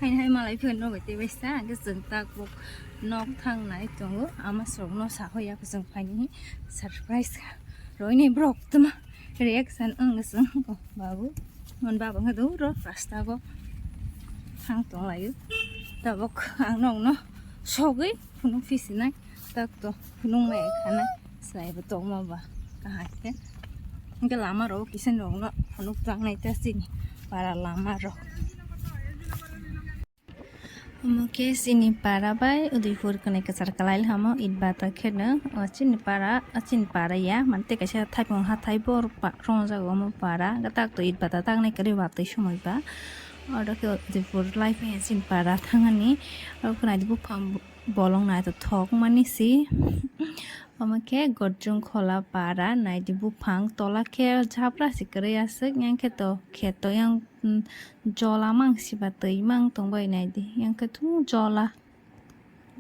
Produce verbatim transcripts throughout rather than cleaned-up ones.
Haini hai malai phano bai tei bai sa, hwnkhe chwng tak bo nok thang nai tongo. Ama sok no sa hoya, chwng phaini surprise kha. Roini borok tuma reaction wng chwng ko babu. Mon baba wngkha do ro rasta go thang tong laio. Tabok ang nokno sogwi phunuk phi sinai. Tak to phunuk mai khana. Sai bo tongma ba kahai khe. Hwnkhe lama rok kisa nokno phunuk tangnai ta chini para lama rok. Omo khe chini para bai Udaipur kwnwi kwchar kwlai hamo it bata kheno. O chini para, o chini para ya, mante kaisa thaipung hathai bor pa-, rongjago omo para. Hwnkhe tak to it bata taknai kwrwi watwi somoi ba. Oro khe Udaipur lai phai chini para thangani. Oro khe naidi buphang bolong naithothok mani si. Omo khe Gorjung Khola para, naidi buphang tola khe jabra se kwrwi aswk, yang khe to kheto yang, mm, jola mang siba twi mang tongbai naidi, yang khe thung jola.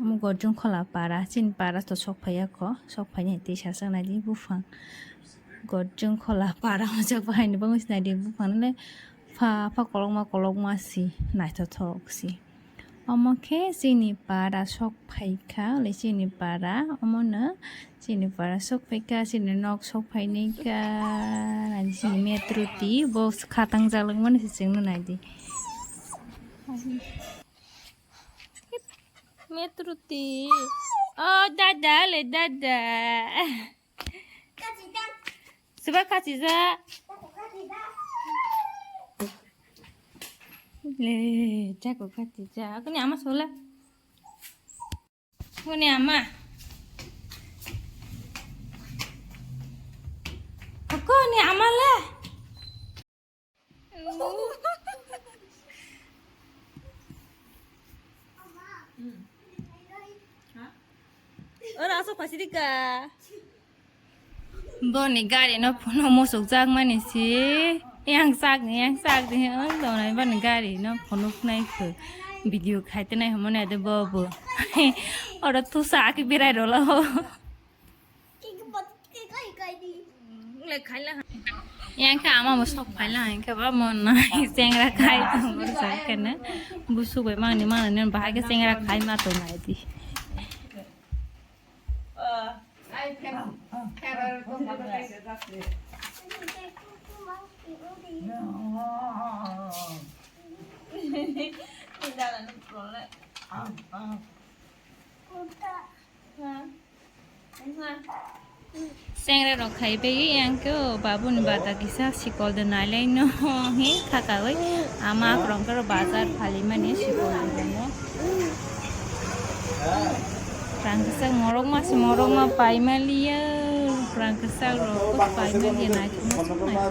Omo Gorjung Khola para, chini para to sok phaiya kho, sok phainai twi sasa naidi buphang. Gorjung Khola para hwnjak bai ni bangwi se naidi buphang le pha pha kolokma kolokma si naithothok si. Omo khe chini para sok phaikha, le chini para, omono chini para sok phaikha, chini nok sok phainai kha, ani chini metro ti bo khatang jalwk mani se chwngno naidi. Metro ti, o dada le dada. Suba kachi ja. Le, jago kachi ja. Kuni ama sola. Kuni ama. Kuni ama le. Ora asok phasidika. Boni gari no phano musuk jak mani si. Yang sak ni, yang sak ni, ang donai boni gari no phano khnai kho. Video khaite nai hamo nai de bobo. Ora tu sa ki birai rola ho. Yang kha ama bo sok phaila, yang kha ba mon na, chengra khai tong bo sa kene. Busu bai mangni mangni nen bahai khe chengra khai ma tong nai di. Chengra rok khai bai yang khe o babu ni bata kisa sikol de nai lai no hi khaka oi ama akrong khe bazar phali mani sikol de mo. Rang kisa morok ma si morok ma pai ma liya, rang kisa rok pai ma liya nai thok ma sung nai.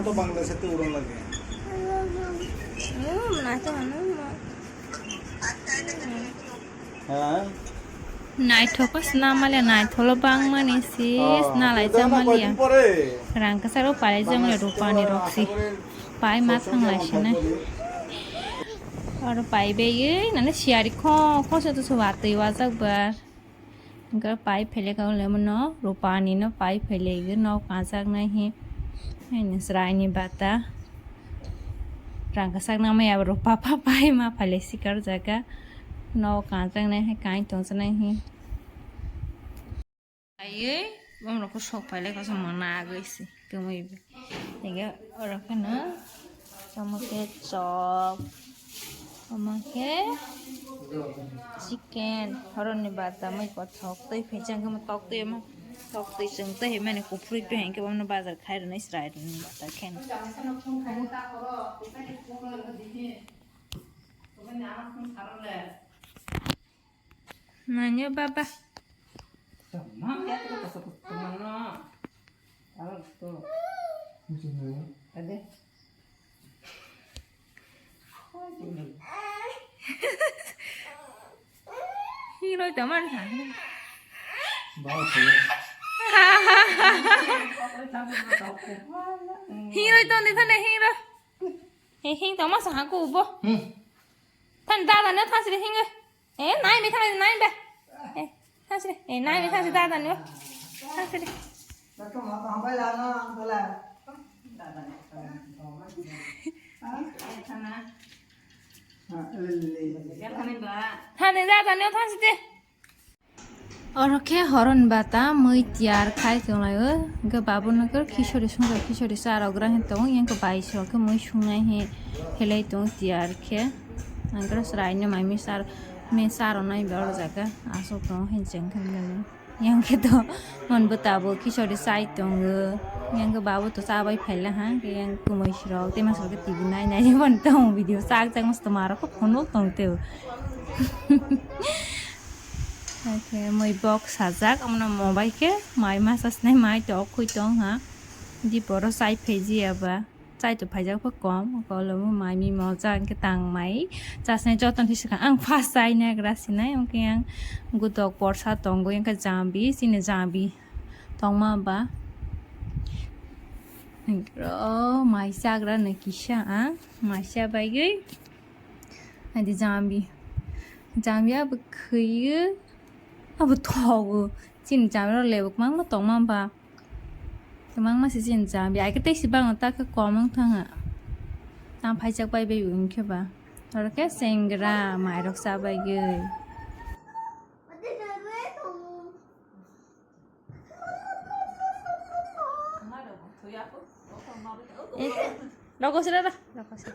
Naithok khe swnam maliya, naitholo bangmani si swnalai chamaliya. Rang kwcharo palai chamaliya rupani rok si. Pai ma thanglai sinai. Oro pai baiwi nani siyari kho kho se to se watwi wajak bar. Hingke pai phailekha lemon no rupani no pai phailekha nok kanchak nai hi. Haini chwraini bata. Rang kwchak nangmaya rupa pha pai ma phaile sikar jaga. Nok kanchak nai hi kain tongsa nai hi. Aiye, bom rok sok phailekha se mona agwi se kwmwi. Hingke oro kheno omo khe chop, omo khe chicken, horoni bata mui kothok twi phaijak khe tok twi ma tok twi chwng twi hai mani kuphur twi hai khe bono bazar khai rwnai chwrai rwnai bata khe. Nanya baba. Hiroi tomar sa. Hiroi ton de thane hiro. He hing tomar sa ko bo. Than dada ne thasri hinge. Eh, nai mi thang nai be. Eh, thang sini. Eh, nai mi thang sini dada ni. Thang sini. Dada ni. Thang na. Thani da, thani o thang site. Oro khe horon bata mui tiyar khai tonglaio. Hwnkhe babu nokhe khichori swngjak, khichori charok gra hin tongo. Yang khe bai srok khe mui sungnai hi helai tongo tiyar khe. Ang khe chwraino mai mi char, mi charo nai be oro jaga aswk tongo hin cheng khe. Yang khe to mon bo tabuk khichori chai tongo. Yang khe babu to cha bai phaila ha. Yang khe mui srok tei masrok khe T V nai nai mon tongo video chak chak mas to marok khe phone bo tong teo. Oke, mui box sajak, omono mobile khe mai masa sinai mai to okhui tong ha. Di poro chai phaiji aba. Chai to phaijak pha kom, kolomo mai mi moja hwnkhe tang mai. Chasnai joton thwi swkang ang first chai nagra sinai, hwnkhe ang gutok porsa tongo, hwnkhe jambi, chini jambi tongma ba. Ro mai chagra no kisa ang, mai cha baigwi. Adi jambi. Jambi abo khwiyo. Abo thogo. Chini jambi rok lebu kwbangma tongma ba. Kwbangma se chini jambi. Ai khe tei se bango ta khe kom wng thang ha. Tam phaijak bai bai wng khe ba. Oro khe sengra mairok cha bai gwi. Eh, rokosira da. Rokosira.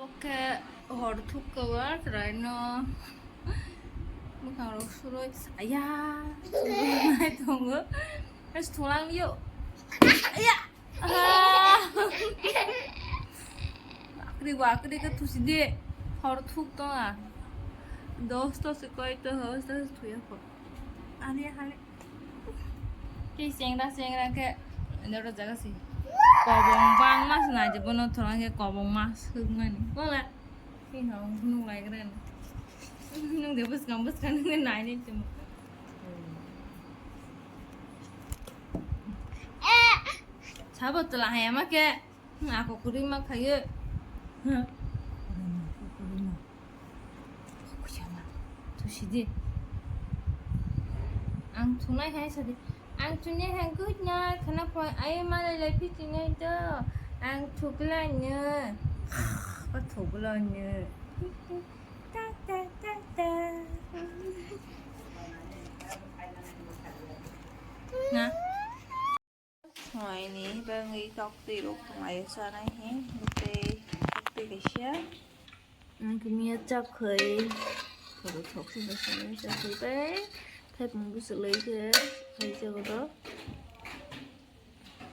Oke, hor thuk kabar, raino. Bwkhang rok suroi, aya, suroi nai tongo. Es thulang yo. Aya. Ah. Akri wa akri ka thusi de. Hor thuk to a. Dos to se koi to hos to thuya ko. Ani hali. Ki sengra sengra ke ndoro jaga si. Kobong bang mas na je bono thorang ke kobong mas huk mani. Bola. Ki hong nung lai kren. Nung de bus kam bus kan nung nai ni chum. Sabo tala hai ama ke. Ako kuri ma khaye. Ako kuri ma. Ako kuri ma. Thusi di. Ang thunai hai sadi. Ang thunai hai good night. Khana poi ai malai lai phi thunai to. Ang thuklai ne. Ka thuklai ne. Ta ta ta ta. Na. Hoi ni bangwi tok twi rok tonglai o chanai he, tei tok twi kaisa. Ang khe miya chap khai, thok thok se bwskango chap khai bai, thaipung bwswk lai khe khai jago to.